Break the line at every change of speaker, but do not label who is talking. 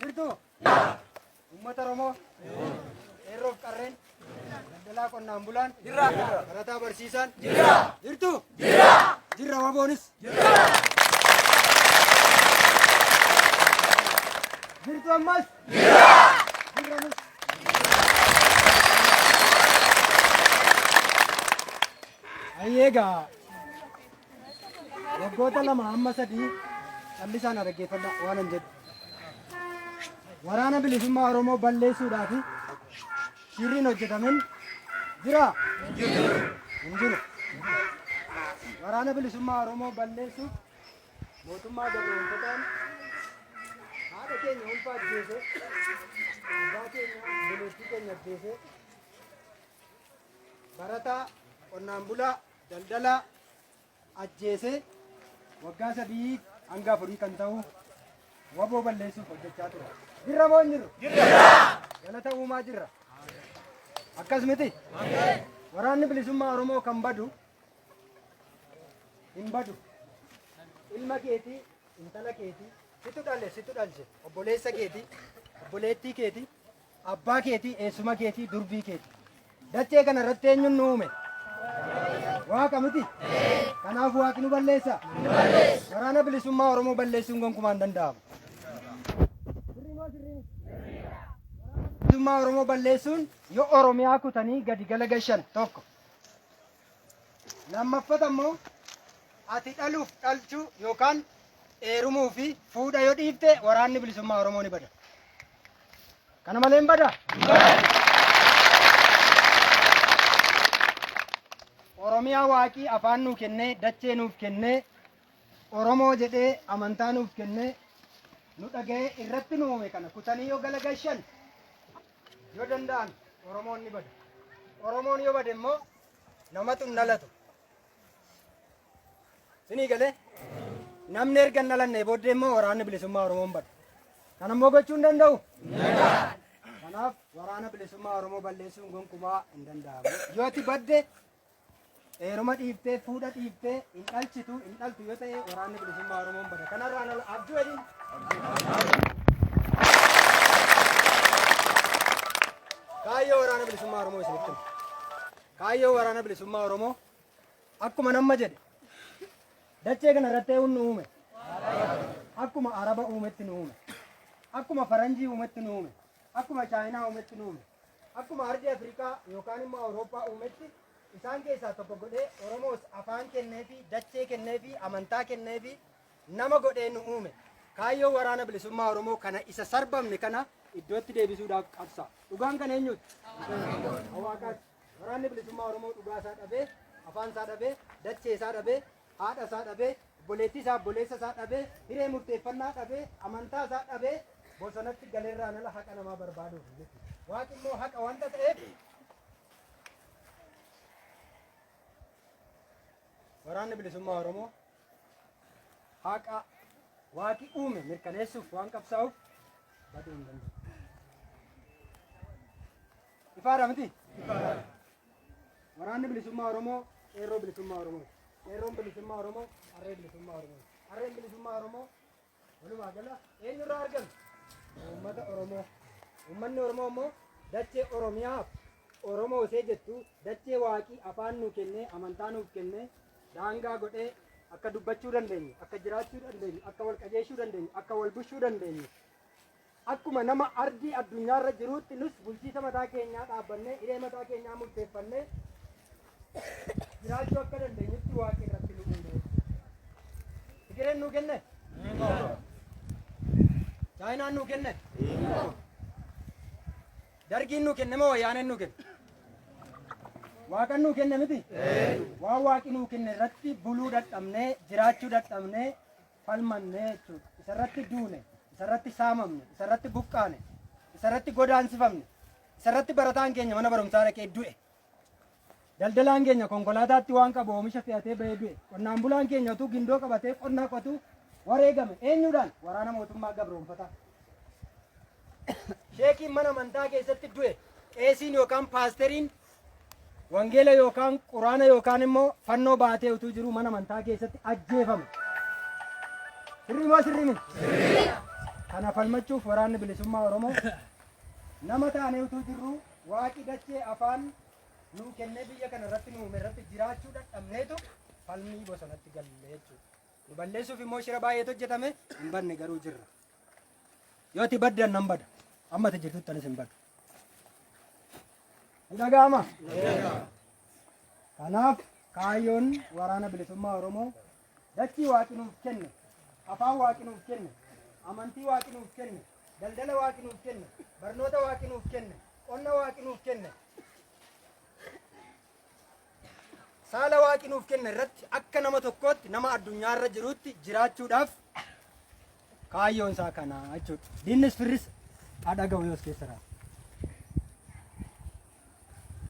Jirtu? Uummata Oromoo? Qeerroof qarreen? Daldalaa qonnaan bulaan? Jirra. Barataa barsiisaan? Jirra. Jirtu? Jirra. Jirra waboonis? Jirra. Jirtu ammas? Jirra. Jirra nus? Hayyee egaa waggoota 2 hamma 3 callisaan na dhaggeeffadhaa waan an jedhu. Waraana bilisummaa Oromoo balleessuudhaaf shirriin hojjetamen jira? Hin jiru. Waraana bilisummaa Oromoo balleessuuf mootummaa gabroonfataan haadha keenya ulfa ajjeese, abbaa keenya obboleettii keenya ajjeese, barataa, qonnaan bulaa, daldalaa ajjeesee waggaa 3 hanga 4 kan ta'u waboo balleessuuf hojjechaa ture. Jirra moo hin jirru? Jirra. Galata uumaa jirra. Akkas miti? Waraanni bilisummaa Oromoo kan badu hin badu. Ilma keetii, intala keetii, situ dhale, situ dhalche, obboleessa keetii, obboleettii keetii, Abbaa keetii, eessuma keetii, durbii keeti. Dachee kana irratti eenyuun nu uume? Waaqa miti? Kanaaf waaqni nu balleessa? Waraana bilisummaa Oromoo balleessuun gonkumaa hin danda'amu. Sirrii moo sirrii miti? Waraana bilisummaa Oromoo balleessuun yoo Oromiyaa kutanii gadi galagashan tokko. Lammaffata immoo ati dhaluuf dhalchuu yookaan eerumuu fi fuudha yoo dhiifte waraanni bilisummaa Oromoo ni bada. Kana malee hin bada? Oromiyaa waaqii afaan nuu kennee, dachee nuuf kennee, Oromoo jedhee amantaa nuuf kennee, nu dhaga'ee irratti nu uume kana kutanii yoo galagashan yoo danda'an Oromoon ni bada. Oromoon yoo bade immoo namatu hin dhalatu. Sinii galee? Namni erga hin dhalannee booddee immoo waraanni bilisummaa Oromoo hin bada. Kana immoo gochuu hin danda'u? Kanaaf waraana bilisummaa Oromoo balleessuun gonkumaa hin danda'amu. Yoo ati badde heeruma dhiiftee fuudha dhiiftee hin dhalchitu hin dhaltu yoo ta'e waraanni bilisummaa Oromoo hin bada. Kanarraan ala abjuu jedhiin. Kaayyoo waraana bilisummaa Oromoo isinitti hima. Kaayyoo waraana bilisummaa Oromoo Akkuma namma jedhe dachee kana irratti eenyuun nu uume? Akkuma Araba uumetti nu uume. Akkuma Faranjii uumetti nu uume. Akkuma Chaayinaa uumetti nu uume. Akkuma ardii Afrikaa yookaan immoo Awurooppaa uumetti isaan keessaa tokko godhee Oromoos afaan kenneefi, dachee kenneefi, amantaa kenneefi nama godhee nu uume. Kaayyoo waraana bilisummaa Oromoo kana isa sarbamne kana iddootti deebisuudhaaf qabsa. Dhugaan kan eenyuuti? Hawaaqaati. Waraanni Bilisummaa Oromoo dhugaa isaa dhabee, afaan isaa dhabee, dachee isaa dhabee, haadha isaa dhabee, obboleettii isaa obboleessa isaa dhabee, hiree murteeffannaa dhabee, amantaa isaa dhabee bosonatti galerraan ala haqa namaa barbaaduuf miti. Waaqi immoo haqa wanta ta'eef Waraanni Bilisummaa Oromoo haqa waaqi uume mirkaneessuuf waan qabsaa'uuf baduu hin danda'u. Ifaadha miti? Waraanni bilisummaa Oromoo qeerroo bilisummaa Oromoo. Qeerroon bilisummaa Oromoo qarree bilisummaa Oromoo. Qarreen bilisummaa Oromoo walumaa gala eenyurraa argame? Uummata Oromoo. Uummanni Oromoo immoo dachee Oromiyaaf Oromoo ishee jettu dachee waaqii afaan nuu kennee amantaa nuuf kennee daangaa godhee akka dubbachuu dandeenyu, akka jiraachuu dandeenyu, akka wal qajeelchuu dandeenyu, akka wal bushuu dandeenyu Akkuma nama ardii addunyaarra jiruutti nus bulchiisa mataa keenyaa dhaabbannee hiree mataa keenyaa murteeffannee jiraachuu akka dandeenyutti waaqni irratti nu uume. Tigireen nuu kenne? Chaayinaan nuu kenne? Dargiin nuu kenne moo wayyaaneen nuu kenne? Waaqan nuu kenne miti? Waan waaqi nuu kenne irratti buluu dadhabnee jiraachuu dadhabnee falmanne jechuudha. Isarratti duune, isarratti saamamne, isarratti buqqaane, isarratti godaansifamne, isarratti barataan keenya mana barumsaa dhaqee du'e. Daldalaan keenya konkolaataatti waan qabu oomisha fe'atee bahee du'e. Qonnaan bulaan keenya utuu gindoo qabatee qonna qotu wareegame. Eenyuudhaan? Waraana mootummaa gabroonfataa. Sheekiin mana amantaa keessatti du'e. Qeesiin yookaan paasteriin Wangeela yookaan Quraana yookaan immoo fannoo baatee utuu jiruu mana amantaa keessatti ajjeefame. Sirrii moo sirrii miti? Kana falmachuuf Waraanni Bilisummaa Oromoo nama taanee utuu jirruu Waaqi dachee afaan nuu kennee biyya kana irratti nu uume irratti jiraachuu dadhabneetu falmii bosonatti galle jechuudha. Nu balleessuuf immoo shira baay'eetu hojjetame, hin badne garuu jirra. Yoo ati badde an nan bada. Amma ati jirtutti anis hin badu. Ni dhaga'ama? Kanaaf kaayyoon Waraana Bilisummaa Oromoo dachii Waaqi nuuf kenne, afaan Waaqi nuuf kenne, amantii Waaqi nuuf kenne, daldala Waaqi nuuf kenne, barnoota Waaqi nuuf kenne, qonna Waaqi nuuf kenne, saala Waaqi nuuf kenne irratti akka nama tokkootti nama addunyaa irra jiruutti jiraachuudhaaf kaayyoon isaa kana jechuudha. Diinnis firris haa dhaga'u yoo as keessa raate.